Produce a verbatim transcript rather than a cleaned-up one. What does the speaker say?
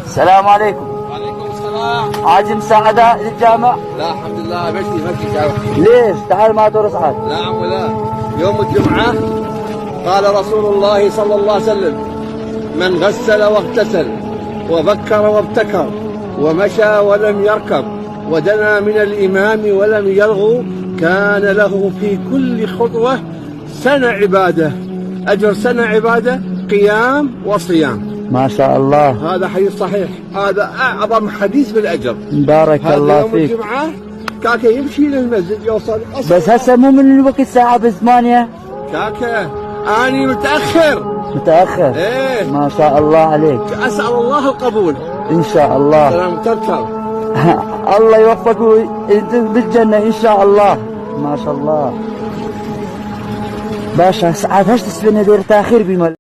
السلام عليكم. وعليكم السلام. عاجي مساعدة للجامع؟ لا، الحمد لله، مشي، مشي، تعال. ليش؟ تعال ما ترص عاد. لا، عمو، لا. يوم الجمعة قال رسول الله صلى الله عليه وسلم: "من غسل واغتسل وبكر وابتكر ومشى ولم يركب ودنا من الإمام ولم يلغو كان له في كل خطوة سنة عبادة، أجر سنة عبادة، قيام وصيام." ما شاء الله. هذا حديث صحيح. هذا أعظم حديث بالأجر. بارك الله فيك. هذا يوم الجمعة، كاكا يمشي للمسجد، يوصل العصر. بس هسه مو من الوقت ساعة بثمانية؟ كاكا، أني متأخر. متأخر؟ إيه. ما شاء الله عليك. أسأل الله القبول. إن شاء الله. سلام، تركب. الله يوفقك ويدخلك بالجنة إن شاء الله. ما شاء الله. باشا، ساعات هشت سفينة دير تأخير بمل.